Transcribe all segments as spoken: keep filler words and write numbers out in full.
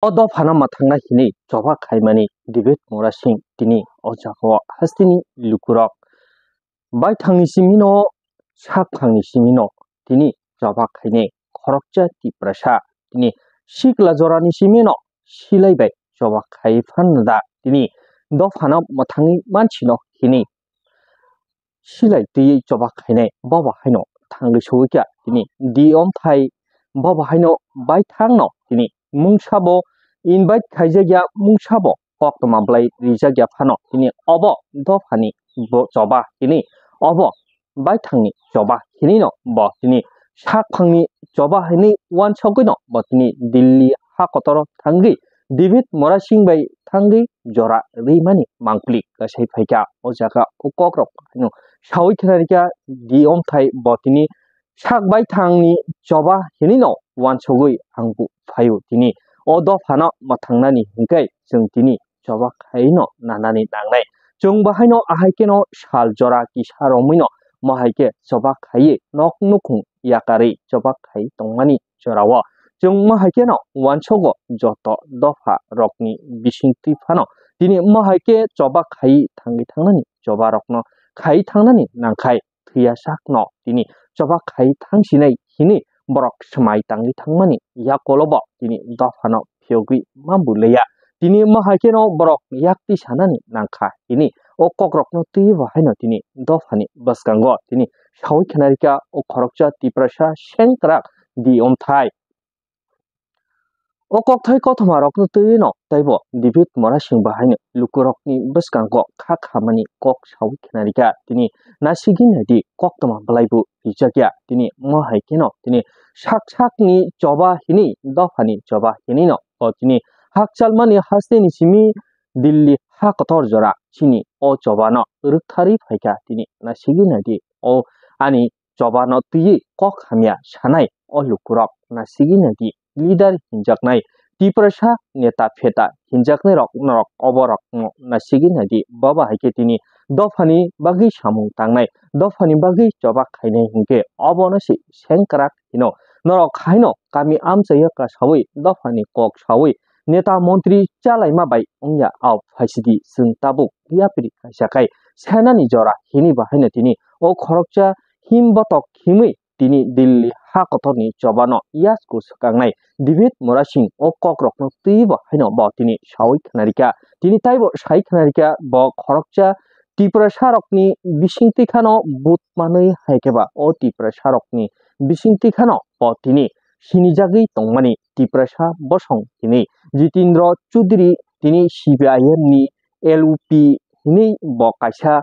O dophano mwthangna hinwi choba khaimani David Murasing tini o jagao hasteni lukurok baithangni simino sakphangni simino tini choba khainai khoroksa Tiprasa tini sikla jorani simino silai bai choba khai phanno da tini dophano mwthangwi mansino hinwi silai twiwi choba khainai bobo haino thangwi sogwi kha tini di omthai bobo haino baithangno tini mungsabo invite khaijakya mungsabo koktwma bwlai rijakya phano tini obo dophani bo choba tini obo baithangni choba hinino bo tini sakphangni choba hinwi uansukgwino bo tini Delhi ha kotoro thangwi David Murasing bai thangwi jora rwimani mangpili kasai phaikha. O jaga o kokrok haino sawi khna rikha di omthai bo tini sak baithangni choba hinino uansugwi angbo phaio tini o dophano mwthangnani hinkhe chwng tini choba khaino nanani nangnai. Chwng bahaino ahai kheno sal jora kisa romwino mohai khe choba khaiwi nok nukhung yakarwi choba khai tongmani jorao chwng mohai kheno uansugo joto dopha rokni bisingtwi phano tini mohai khe choba khai thangwi thangnani choba rokno khai thangnani nangkhai thwiya sakno tini choba khai thangsinai hinwi borok swmai tangwi thangmani yakolobo tini dophano phiyogwi mambu leya. Tini mohai kheno borok yakti sanani nangkha hini o kokrokno twiwi bo haino tini dophani bwskango tini sawi khna rikha o khoroksa Tiprasa sengkrak di omthai. O kokthai kothoma rokno twiwi no teibo David Murasing bahaino lukurokni bwskango kha khamani kok sawi khna rikha tini nasigwi naidi koktwma bwlaibo rijakya tini mohai kheno tini sak sakni choba hini dophani choba hinino o tini hakchalmani hasteni simi Delhi ha kotor jora chini o chobano rwktharwi phaikha tini nasigwi naidi o ani chobano twiwi kok hamya sanai o lukurok nasigwi naidi leader hinjaknai Tiprasa neta pheta hinjaknai rok norok oborokno nasigwi naidi baba haikhe tini dophani bagwi samung tangnai dophani bagwi choba khainai hinkhe obono se sengkrak hino norok haino kami amchaio kasawi dophani kok sawi neta montri chalaima bai wngya ao phaisidi chwng tabuk yapri kaisa khai senani jora hini bahaino tini o khoroksa him botok himwi tini Delhi ha kotorni chobano yasku swkangnai David Murasing o kokrokno twiwi bo haino bo tini sawi khna rikha. Tini taibo sai khna rikha bo khoroksa Tiprasa rokni bisingtwi khano but manwi hai khe ba o Tiprasa rokni bisingtwi khano bo tini sinijagwi tongmani Tiprasa bosong tini Jitendra Chaudhary tini C P I M ni L U P hinwi bo kaisa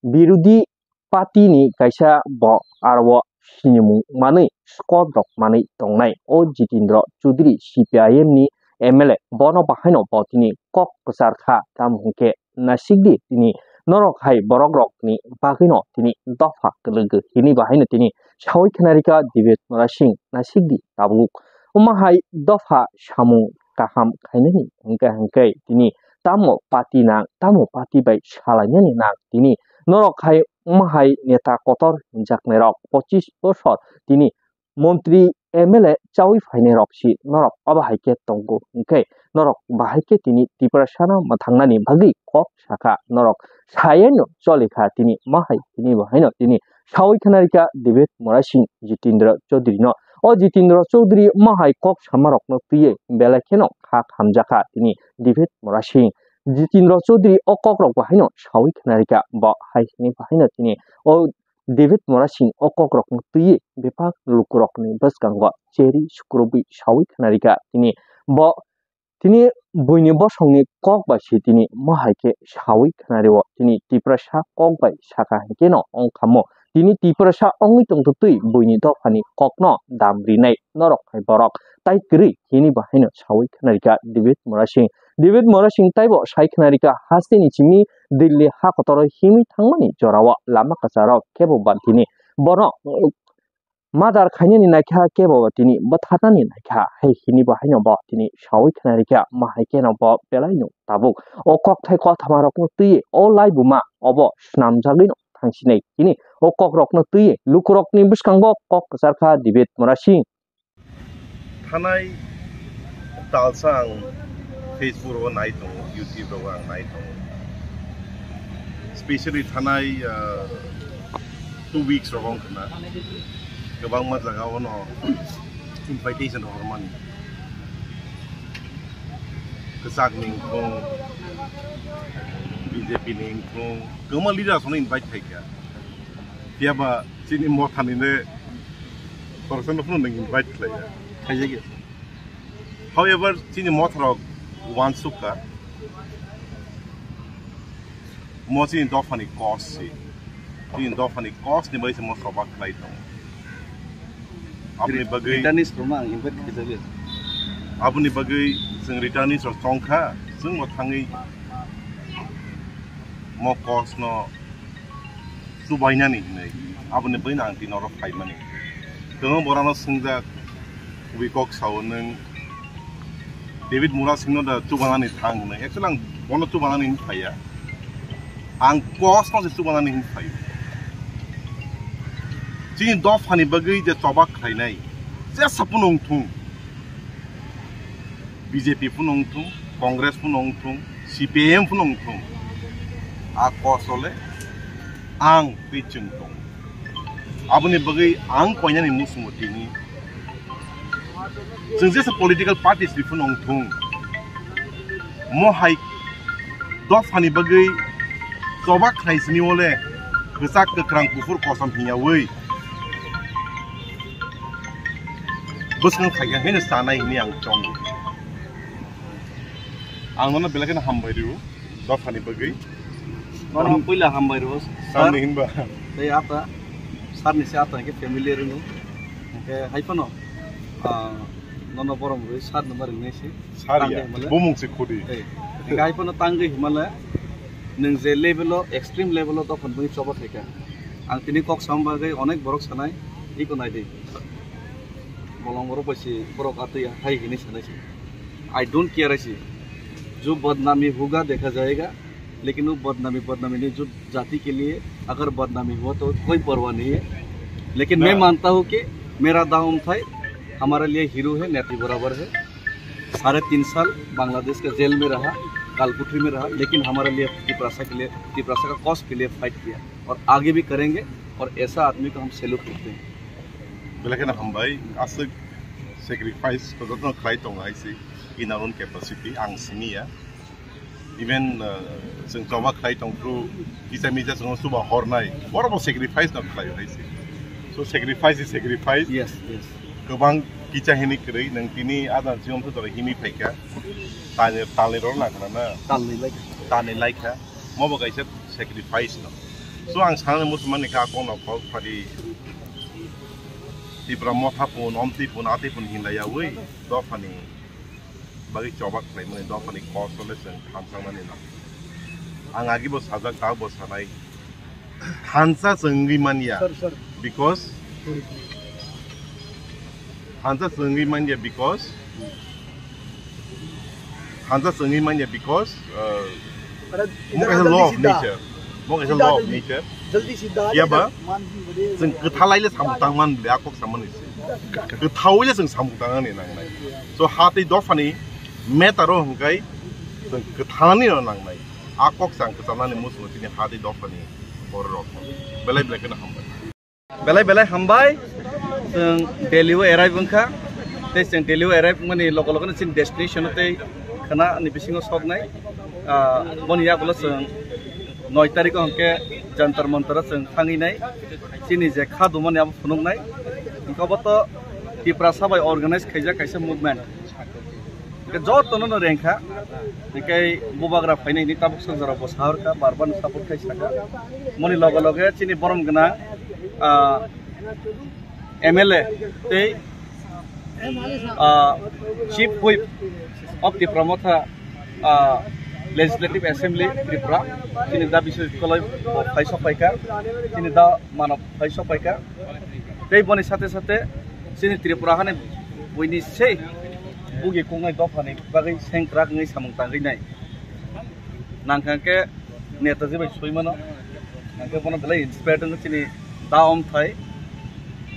birodhi party ni kaisa bo aro sinimung manwi squad rok manwi tongnai o Jitendra Chaudhary C P I M ni M L A bono bahaino bo tini kok kwchar kha tamo hwnkhe nasikdi tini norok hai borok rokni bagwino tini dopha kwlwgwi hini bahaino tini sawi khna rikha David Murasing nasikdi tabuk omo hai dopha samung kaham khainani hwnkhe hwnkhe tini tamo party nang tamo party bai salainani nang tini norok hai omo hai neta kotor hinjaknairok pochis bosor tini montri M L A chawi phainairok si norok obo hai khe tongo hwnkhe norok bahai khe tini Tiprasano mwthangnani bagwi kok sakha norok sayano cholikha tini omo hai tini bo haino tini sawi khna rikha David Murasing Jitendra Chaudhary no. O Jitendra Chaudhary omo hai kok samarokno twiwi belai kheno kha khamjakha tini David Murasing. Jitendra Chaudhary o kokrok bo haino sawi khna rikha bo hai hini bo haino tini o David Murasing o kokrokno twiwi bebak lukurokni bwskango cheri sukrubwi sawi khna rikha tini bo tini buini bosongni kok bai se tini omo hai khe sawi khna rio tini Tiprasa kok bai saka hinkhe no wngkha mo tini Tiprasa wngwi tongtwtwi buini dophani kokno dam rinai norok hai borok tai kwrwi hini bo haino sawi khna rikha David Murasing. David Murasing taibo sai khna rikha hasteni simi Delhi ha kotoro himwi thangmani jorao lama kwcharo kebo ba tini bono madar khainani naikha kebo tini bwtharnani naikha hai hini bo haino bo tini sawi khna rikha ma hai kheno bo belai no tabuk o kokthai kothoma rokno twiwi o laibuma obo swnamjagwi no thangsinai tini o kokrokno twiwi lukurokni bwskango kok kwchar kha David Murasing. Thanai Talsa ang Facebook rogo nai tongo, YouTube rogo ang nai tongo. Specially thanai, ah, two weeks rogo wngkha na. Kwbangma jaga ono invitation hormani. Kwchak ni wngthung, B J P ni wngthung, kwbangma leader sono invite khaikha. Phiya ba chini motha ni le khoroksa no phano nwng invite khlaiya. Khaijak ya. However, chini motha rok uansuk kha. Mo chini dopha ni kos si. Chini dopha ni kos ni bai se mo choba khlai tongo. Aboni bagwi Returnees rok no ang invite khaijak ya. Aboni bagwi chwng returnees rok chong kha, chwng bo thangwi mo kos no chubainani hinwi, aboni bagwi ang tini oro phaimani. Kwbangma borano swngjak, kubui kok sao nwng David Murasingno da chubanani thang hinwi. Actually ang bono chubanani hinwi phaiya. Ang kosno se chubanani hinwi phaio. Chini dophani bagwi je choba khlainai, jesa phano wngthung. B J P phano wngthung, Congress phano wngthung, C P I M phano wngthung, a kosole ang tei chwng tongo. Aboni bagwi ang koinani musumo tini. Chwng jesa political parties ni phano wngthung, mo hai dophani bagwi choba khlai sini ole kwchak kwkrang kuphur kosom hiyawi bwswng phaikha hino sanai hini ang tongo. Ang nono belai kheno hambai rio dophani bagwi. Nono puila hambai rio, sir. Sir ni hinba. Tei ata, sir ni se ata hingke familiar ino. Hingke hai phano, ah, nono borom rwi sir no ma ringnai se. Sir ya, bumung se khudi. Tei, hingke hai phano tangwi himale, nwng je level o, extreme level o dophani bagwi choba khaikha. Ang tini kok sam bagwi onek borok sanai, iko nai di. Bolong borok bai se borok atwi hai hini sanai se. I don't care, I see. जो बदनामी होगा देखा जाएगा, लेकिन वो बदनामी बदनामी नहीं, जो जाति के लिए अगर बदनामी हुआ तो कोई परवाह नहीं है। लेकिन मैं मानता हूँ कि मेरा दाव उमथाई हमारे लिए हीरो है, नेत्री बराबर है। साढ़े तीन साल बांग्लादेश के जेल में रहा, कालकुठरी में रहा, लेकिन हमारे लिए तिपरासा के लिए, तिपरासा का कॉज के लिए फाइट किया और आगे भी करेंगे। और ऐसा आदमी को हम सैल्यूट करते हैं। Belai kheno hambai, aswk sacrifice ko jotono khlai tongo hai se in our own capacity, ang simi ya. Even, uh, chwng choba khlai tong phru, kisa misa chwng chuba hornai, borok bo sacrifice no khlai hai se. So sacrifice is sacrifice. Yes, yes. Kwbang kisa hini kwrwi, nwng tini adang chiyom thotoro himi phaikha, tani, talni rok na khna na? Talni lai kha. Talni lai kha. Mo bo kaisa sacrifice no. So ang sanani muchung mani kha, kok no kok phadi Tipra motha pun, omtwi pun, atwi pun hinlai yawi dophani bagwi choba khlaimani, dophani kosole chwng thansangnani nang. Ang agi bo sajak, tao bo sanai. Thansa chwngwi manya. Sir, sir. Because Sorry. Thansa chwngwi manya because Thansa chwngwi manya because, uh, अरे, mo इधर आ, kaisa जल्दी law of सीधा। Nature. Mo kaisa सीधा, law of जल्दी। Nature. जल्दी सीधा आ, Phiya ba, इधर मान भी बढ़े। Chwng kwthalai le samung tang man bwle, a kok samani se. Kwthawi le chwng samung tang ani nangnai. So, ha tei dophani matter o hwnkhe chwng kwthalani no nangnai. A kok chang kwchalnani muchungo chini ha tei dophani bororok. Belai belai kheno hambai. Belai belai hambai, chwng Delhi o arrive wngkha. Tei chwng Delhi o arrive wngmani logo logo no chini destination o tei khna ni bisingo soknai. Ah, boni yagulo chwng noi tarikh o hwnkhe Jantar Mantar o chwng thangwi nai. Chini je kha dumani abo phunuknai. Hwnkhe obo to Tiprasa bai organize khaijak kaisa movement. Hingke jotono no rengkha. Hingke bubagra phainai hini tabuk swngjora bo sahorkha, bar bar no support khai saka. Moni loge loge chini borom gwnang, ah, M L A tei, ah, Chief Whip of Tipra Motha, ah, Legislative Assembly Tripura, chini da Biswajit Koloi bo phai sok phaikha, chini da Manab phai sok phaikha. Tei boni sate sate chini Tripura hani buini sei bugi kongnai dophani bagwi sengkrak wngwi samung tangwi nai. Nangkha khe Netaji bai soi mano. Nangkhe bono belai inspired wngkha chini da Omthai,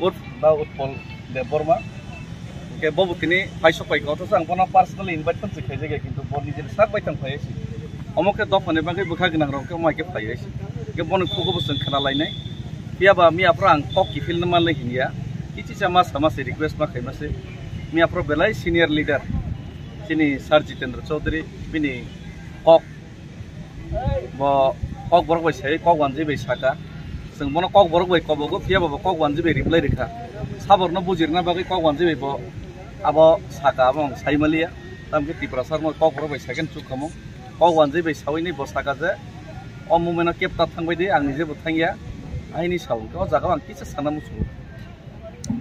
urf da Utpal Debbarma. Ke bobo tini paisok paikha, othocho ang bono personally invite phano se khaijak ya, kintu bo nijeni sak bai tang phai si. Omo khe dophani bagwi bwkha gwnang rok khe omo hai khe phai si. Ke bono khugo bo chwng khna lainai. Phiya ba miya phoro ang kok kiphil no manlai hinya. Kichi cha ma sama se request ma khaima se. Miya phoro belai senior leader chini Sir Jitendra Chaudhary bini kok Bo kok borok bai sai, kok wanjwi bai saka. Chwng bono kok borok bai kobogo, phiya ba bo kok wanjwi bai reply rikha. Saborno bujirna bagwi kok wanjwi bai bo abo saka, abo ang sai maliya. Tamkhe Tiprasa rokno kok borok bai sakhe chukhamung. Kok wanjwi bai sawi ni bo saka je, o movement o kepta thangbai di, ang nije bo thangya. Aini sao, o jaga o ang kisa sana muchungo.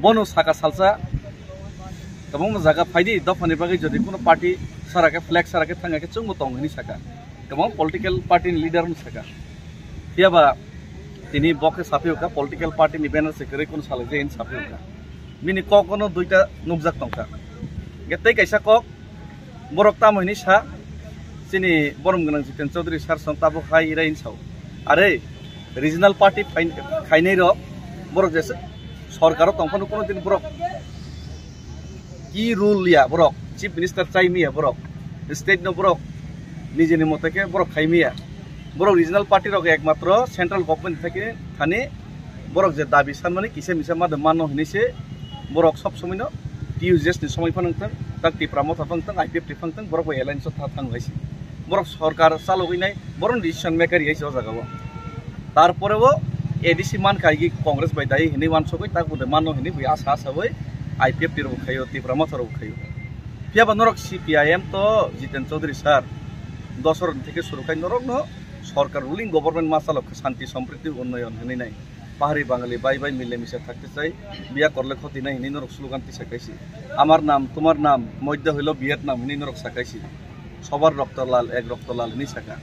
Bono saka salsa, kwbangma jaga phaidi, dophani bagwi jodi kuno party sara khe, flag sara khe thangya khe chwngbo tong hwnwi saka. Kwbang political party ni leader no saka. Phiya ba tini bo khe saphiyokha, political party ni banner se kwrwi kuno salai je hwnwi saphiyokha. Bini kok ono duita nukjak tongkha. Hwnkhe tei kaisa kok, borok tamo hwnwi sa, chini borom gwnang Jiten Chaudhary sir song tabuk hai irai hwnwi sao. Are, regional party phai-, khainai rok, borok jesa sorkaro tongphano kuno din borok ki rule ya borok, chief minister chai miya borok, state no borok nijeni mote khe borok khai miya. Borok regional party rok ekmatro central government theke thani borok je dabi sanmani kisa misa ma de mano hwnwi se borok sob somoi no T U J S ni somoi phano wngthang, tak Tipra Motha phano wngthang, I P F T phano wngthang, borok bai alliance o tha thang hai se. Borok sorkar chalogwi nai, borok decision maker hai se o jaga o. Tarpore o A D C man kai gi Congress bai dai hwnwi wansugwi tak bo de mano hwnwi bui asa asa bai I P F T rok khaio, Tipra Motha rok khaio. Phiya ba norok C P I M to Jiten Chaudhary sir dos ron theke suru khai norok no sorkar ruling government ma chalok kha shanti sompriti unnoyon hwnwi nai. Pahari Bangali bai bai mile misa thakte chai, biya korle khoti nai hwnwi norok slogan tisa kaisi. Amar nam, tumar nam, moidya hoilo Vietnam hwnwi norok sa kaisi. Sobar rokto lal, ek rokto lal hwnwi saka.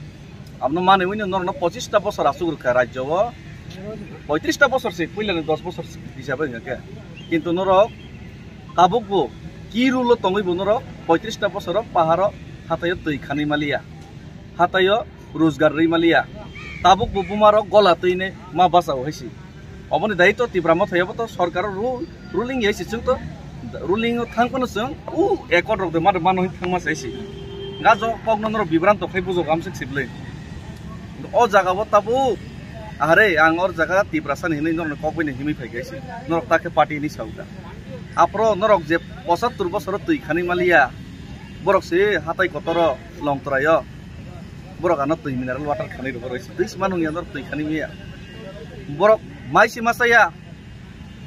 Abno manwi wino norokno pochista bosor asuk rwkha rajyo o. Poitrista bosor se, puilani dos bosor hisabe wngkha khe. Kintu norok tabuk bo ki rule o tongwi bo norok poitrista bosor o paharo hathaio twi khanwi maliya. Hathaio rojgar rwi maliya. Tabuk bo buma rok gola twi ne ma bachao hai se. Oboni daitw Tipra Motha yabo to sorkar o ru-, ruling yai se chwng to ruling o thang phano chwng u accord rok de ma de mano hin thangma sai se. Nga jo kok no norok bibranto khai bujok amsik siblei. O jaga o tabuk ahare ang or jaga Tiprasa ni hinwi norok kok bai ni himwi phai kai se. Norok ta khe party ni sauka. Apro norok je pochattor bosor o twi khani maliya. Borok se hatai kotor o Longtrai o. Borok ano twi mineral water khanwi rw borok twi sima nung ya norok twi khani maya. Borok mai sima saya.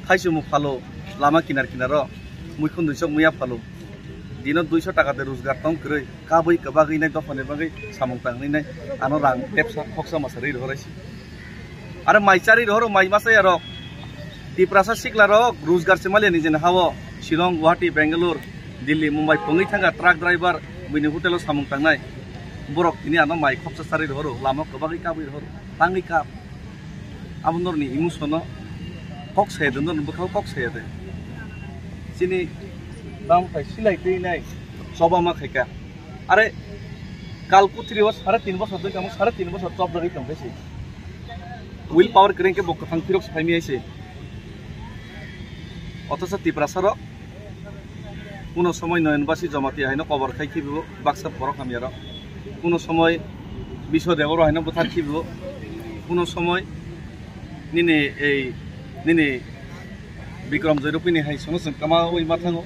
Thaichumung phalo lama kinar kinar o muikhun duichok muya phalo. Dino duiso taka de rojgar tong kwrwi kabui kwbagwi nai dophani bagwi samung tangwi nai ano rang tepsa khoksa masa rwi rw horai si. Aro mai chari rohoro mai masa ya rok. Tiprasa sikla rok rojgar se maliya nijeni hao. Shillong, Guwahati, Bangalore, Delhi, Mumbai pongwi thangkha truck driver buini hotel o samung tangnai. Borok tini ano mai khoksa chari rohoro, lama kwbagwi kabwi rohoro, tangwi kap. Abo norni emotion no kok saya de, norni bwkhao kok saya de. Chini bam khai silai twi nai choba ma khaika. Are kal puthri o sare tin bosor doi kamo sare tin bosor chop jagwi tong khe se. Will power kwrwi khe bo kwthang phirok se phaimi hai se. Othocho Tiprasa rok kuno somoi Noyon Basi Jamatia haino kobor khai khibibo baksa borok hamya rok. Kuno somoi Biswa Deboro haino buthar khibibo. Kuno somoi nini ei nini Bikram Joy Rupini hai sono chwng kama ui ma thango.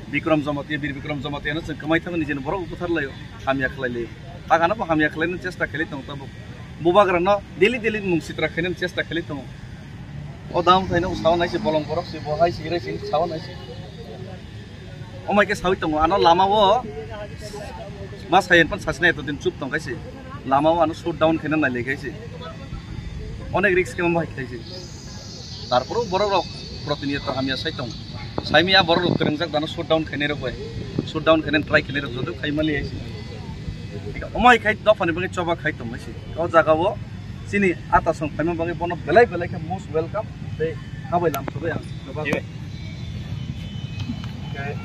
Bikram Jamatia, Bir Bikram Jamatia no chwng kamai thango nijeni borok buthar laio, hamya khlai laio. Tagano bo hamya khlaina chesta khlai tongo tabuk. Bubagra no daily daily mung sitra khlaina chesta khlai tongo. O dam thaino sao nai se bolong borok se bo hai se rai se sao nai se. Omai khe sawi tongo ano lama o ma sayen pan sasina eto din chup tong khaise. Lama o ano shut down khaina nai le khaise. Onek risk khe ma bai khaise. Tarporo borok rok protiniyot hamya sai tong. Saimi a borok rok kwrwngjak dano shut down khainai rok bai. Shut down khainai try khainai rok joto khai mali hai se. Omai khai dophani bagwi choba khai tong hai se. O jaga o chini ata song phaima bagwi bono belai belai khe most welcome tei habai lam sogwi ang. Tei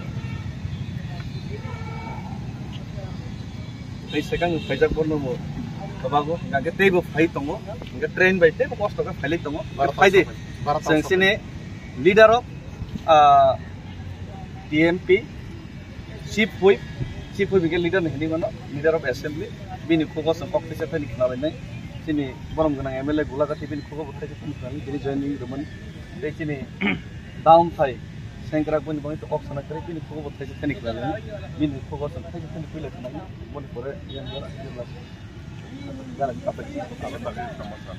tei swkang phaijak bono bo kwbago, hwnkhe teibo phai tongo, hwnkhe train bai teibo kosto khe phailai tongo. Phai di, chwng chini leader rok, ah, T M P, Chief Whip, Chief Whip hingke leader ni hinwi mano, Leader of Assembly, bini khugo chwng kok thaisa thani khna lainai, chini borom gwnang M L A Gulagati bini khugo bo thaisa thani khna lainai, bini joining rwmani, tei chini down thai, sengkrak bini bangwi kok sana kwrwi, bini khugo bo thaisa thani khna lainai, bini khugo chwng thaisa thani puila khna lainai, boni pore yang jora, jora, jora,